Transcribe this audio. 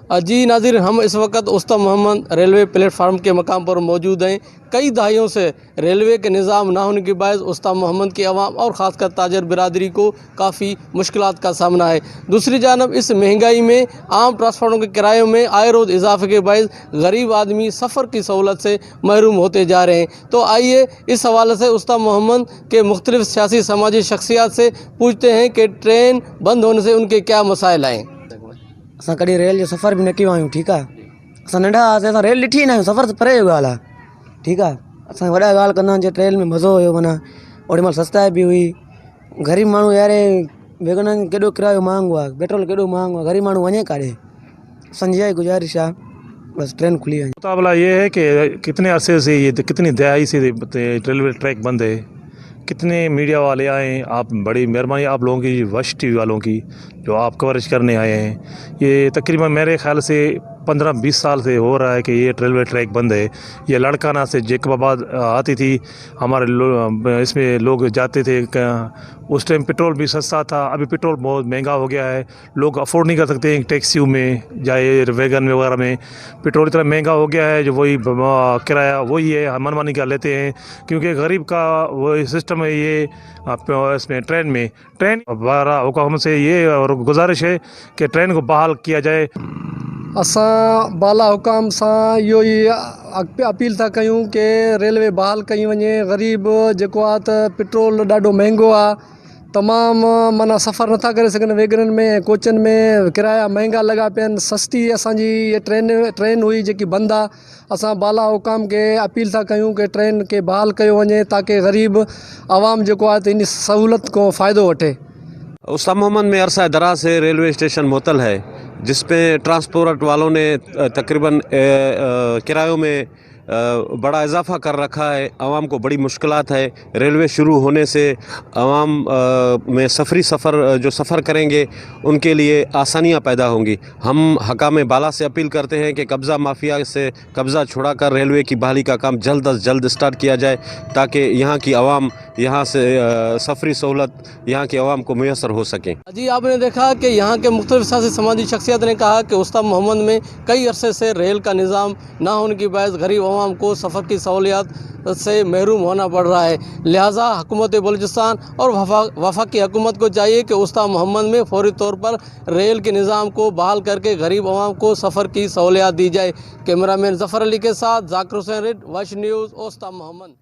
जी नाज़रीन, हम इस वक्त उस्ता Mohammad railway platform के मकाम पर मौजूद हैं। कई दहाइयों से रेलवे के निज़ाम ना होने के बायस उस्ता मोहम्मद की आवाम और ख़ासकर ताजर बिरादरी को काफ़ी मुश्किलात का सामना है। दूसरी जानब इस महंगाई में आम ट्रांसपोर्टों के किरायों में आए रोज़ इजाफे के बायस गरीब आदमी सफ़र की सहूलत से महरूम होते जा रहे हैं। तो आइए, इस हवाले से उस्ता मोहम्मद के मुख्तलिफ सियासी समाजी शख्सियात से पूछते हैं कि ट्रेन बंद होने से उनके क्या मसाइल आए। असां कॾहिं रेल जो सफ़र बि न कयो आहियूं, ठीकु आहे। असां नंढा हुआसीं, असां रेल ॾिठी न आहियूं, सफ़र त परे जो ॻाल्हि आहे, ठीकु आहे। असां वॾा ॻाल्हि कंदा आहिनि, ट्रेन में मज़ो हुयो, माना ओॾी महिल सस्ताई बि हुई। ग़रीब माण्हू यार, वेगननि केॾो किरायो महांगो आहे, पेट्रोल केॾो महांगो आहे, ग़रीब माण्हू वञे काॾे? असांजी इहा ई गुज़ारिश आहे, बसि ट्रेन खुली वञे। मुकाबला ये है कि कितने अरसे से ये, कितनी दहाई से रेलवे ट्रैक बंद है। कितने मीडिया वाले आए, आप बड़ी मेहरबानी आप लोगों की, वश टीवी वालों की, जो आप कवरेज करने आए हैं। ये तकरीबन मेरे ख्याल से 15-20 साल से हो रहा है कि ये रेलवे ट्रैक बंद है। ये लड़काना से जैकबाबाद आती थी, हमारे इसमें लोग जाते थे। उस टाइम पेट्रोल भी सस्ता था, अभी पेट्रोल बहुत महंगा हो गया है। लोग अफोर्ड नहीं कर सकते हैं टैक्सियों में जाए, वैगन वगैरह में। पेट्रोल इतना महंगा हो गया है, जो वही किराया वही है, मनमानी कर लेते हैं, क्योंकि गरीब का वो सिस्टम है। ये आप इसमें ट्रेन में ट्रेन बारह हुक्म से ये और गुजारिश है कि ट्रेन को बहाल किया जाए। असां बाला हुकाम सां इहो ई अपील था कयूं की रेलवे बहाल कई वञे। ग़रीब जेको आहे त पेट्रोल ॾाढो महंगो आहे, तमामु माना सफ़र नथा करे सघनि। वैगननि में, कोचनि में किराया महंगा लॻा पिया आहिनि। सस्ती असांजी इहा ट्रेन ट्रेन हुई जेकी बंदि आहे। असां बाला हुकाम खे अपील था कयूं की ट्रेन खे बहाल कयो वञे, ताकि ग़रीब आवाम जेको आहे त इन सहूलियत खां फ़ाइदो वठे। उस्ता मोहम्मद में अरसा दराज से रेलवे स्टेशन मुअत्तल है, जिस पे ट्रांसपोर्ट वालों ने तकरीबन किरायों में बड़ा इजाफा कर रखा है। आवाम को बड़ी मुश्किलात है। रेलवे शुरू होने से आवाम में सफरी सफ़र जो सफ़र करेंगे, उनके लिए आसानियाँ पैदा होंगी। हम हकाम बाला से अपील करते हैं कि कब्ज़ा माफिया से कब्ज़ा छुड़ा कर रेलवे की बहाली का काम जल्द अज़ जल्द स्टार्ट किया जाए, ताकि यहाँ की आवाम यहाँ से सफरी सहूलत यहाँ की आवाम को मयस्सर हो सके। जी, आपने देखा कि यहाँ के मुख्तलिफ सियासी समाजी शख्सियत ने कहा कि उस्ता मोहम्मद में कई अरसे से रेल का निज़ाम ना होने की बायस गरीब आवाम को सफ़र की सहूलियात से महरूम होना पड़ रहा है। लिहाजा हुकूमत बलूचिस्तान और वफाकी हुकूमत को चाहिए कि उस्ता मोहम्मद में फौरी तौर पर रेल के निज़ाम को बहाल करके गरीब आवाम को सफ़र की सहूलियात दी जाए। कैमरा मैन ज़फ़र अली के साथ जाकिर हुसैन रेड, वश न्यूज़, उस्ता मोहम्मद।